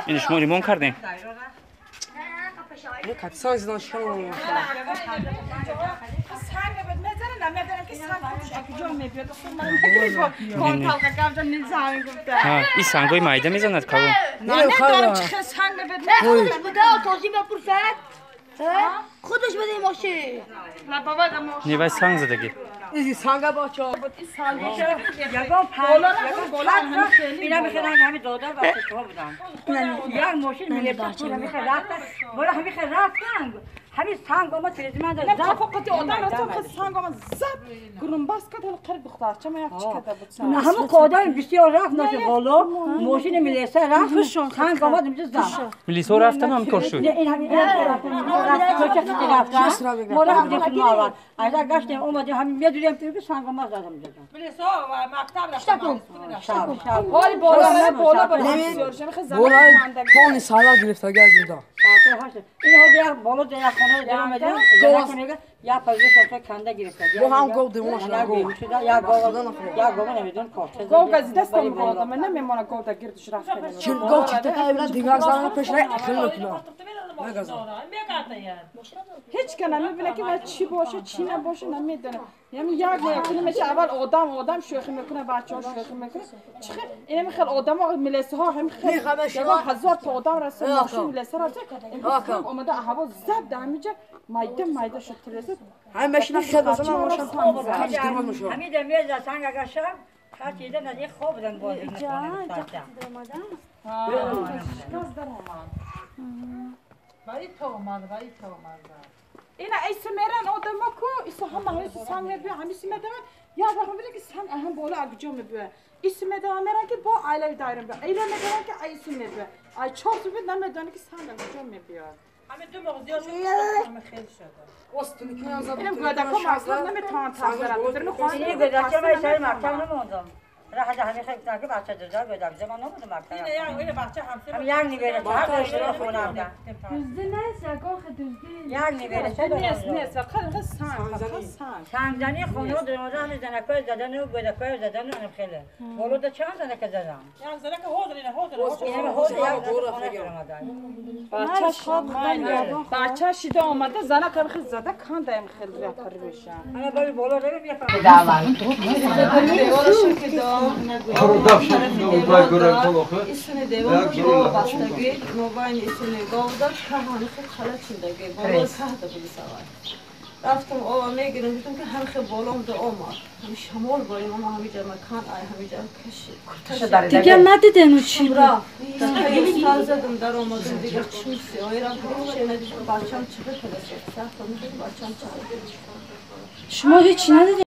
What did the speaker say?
این شما ریمون کردین؟ این سنگای مایده میزند کابون. خودش بده ماشین. نه وای سنگ زدگی. این سنگ باچا. این سنگ یگان بالا بالا اینا میخوان همین دادر و بچه‌ها بودن. یک ماشین میلیپت میخواد رفتن. بالا همین رفتن. همین سنگ آمد تلویزیون داد. نه فقط آدم رفتم خود سنگ آمد زد. گرم بس کرد حالا قریب دختر چه من یک چی کرده بود. نه همون قادر بسیار رفت نشه بالا ماشین میلیسه رفت سنگ آمد اینجا زد. میلیسو رفتن هم کار شد. این همین رفتن. ما رفتیم ما از گشتیم اومدیم همین می‌دیدیم که سنگ آمد زدم اینجا. میلیسو مکتب رفتن. حال بالا بالا بالا بالا کون سالا گرفته گردیدا. این ها بالا در خانه در اومدیم یا پزشک کنده گرفته. با هم گو دیوانش گو. یا گو یا گو نمیدون کارت. گو گزیده دستم گو من نمیمونه گو تا گردش رفته. چون گو چیت که اینا دیگر زنان پیش رای خیلی نکنه. هیچ که نمیبینه که چی باشه چی نباشه نمیدونه. یعنی یک نه میشه اول آدم شوخی میکنه بچه‌ها شوخی میکنه. چه اینم خیلی آدم ملیسه ها هم خیلی هزار تا آدم رسید ماشین ملیسه را اومده هوا زد همینجا مایده مایده شد تلویزیون. هم ماشین خیلی مثلا ماشین خرج درمان میشه. همین دمیز سنگ اگر شب هر چیزی نزدیک خواب بودن بازی میکنه. برای تو اومد برای تو اومد. اینا ایسو میرن آدم کو ایسو هم همه سنگ میبیا همیشه میدونن یا وقت میبینه که سنگ هم بالا اگجا میبیا ایسو میدونن میرن که با عائله دایره میبیا اینا میدونن که ایسو میبیا ای چهار تو بید نمیدونن که سنگ اگجا میبیا همه دو مغزیاشون همه خیلی شده. اینم گودکا مصرف نمیتونن تغییرات بدن. این گودکا من سر مکتب نموندم. راه همین خیلی که بچه دزار گودک زمان نموندم مکتب. اینه بچه همسر. هم یک نیوره چه خونه بودن. دزدی نیست یکان خود دزدی. یک نیوره چه نیست نیست فقط سنگ سنگ. سنگزنی خونه و دروازه همین زنکای زدن و گودکای زدن و خیلی. بالا ده چند زنک زدن. یک زنک هودر اینه هودر. اینه هودر یک بچه شیده آمده زنک هم خیلی زده کنده هم خیلی رپر میشه. انا بالا بالا رو میفهمم. ایسونه دیوان رو بستگی موبایل ایسونه گاو داد کهانه خیلی خلا چندگی بالا که ده بود سوار رفتم آوا میگیرم گفتم که هم خیلی بالام ده آمد هم شمال بایم اما همینجا مکان آی همینجا کشید دیگه ندیدن و چی بود رفت زدم در آمدم دیگه چوسی آی رفت چه ندیدم بچم چه پلسه سخت میگه بچم چه شما هیچ ندیدین.